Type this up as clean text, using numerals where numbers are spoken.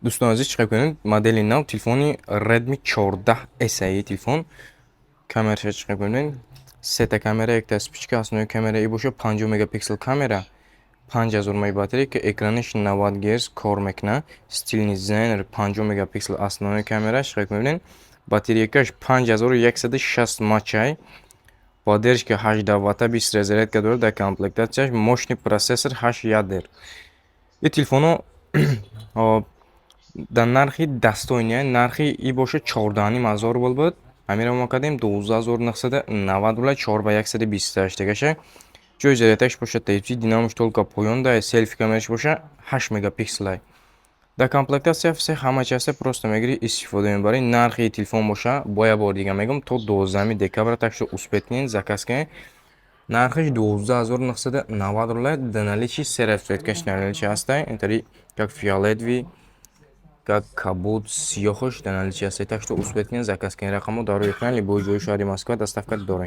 Дӯстони азиз, чӣ кунед? Модели нав телефони Redmi 14S и телефон. Камераша чӣ кунед? Сета камера, якта вспышка, основной камера и боша 50 мегапиксел камера. 5000 мАh батарейка, экраниш 90 Гц кор мекунад. Стильный дизайн, 50 мегапиксел основной камера, чӣ кунед? Батарейкаш 5160 мАч. Поддержка 18 ватта, быстрая зарядка дорад. Дар комплектатсияш мощный процессор, 8 ядер. И телефоно дар нархи достойный, нархи и боша 14,5 ҳазор рубл буд. Ҳаминро мо кардем 12 990 рубла, 4 ба 128 гаша. Ҷои зарядкаш боша Type-C, динамош только поёнда, селфи камераш боша 8 мегапикселай. Дар комплектатсия все, ҳама чи ҳаста, просто мегирӣ, истифода мебарӣ. Нархи телефон боша, бо як бор дига мегӯям, то 12 декабр, так что успеть кунед, заказ кунед. Нархаш 12 990 рубла, дар наличии се расцветкаш наличии ҳаста, интари как фиолетовый, как кабуд, сиёҳаш дар наличии ҳаста. Так что успеть кунед, заказ кунед. Рақамҳо дар рӯи экран, любой ҷои шаҳри Москва доставка дорем.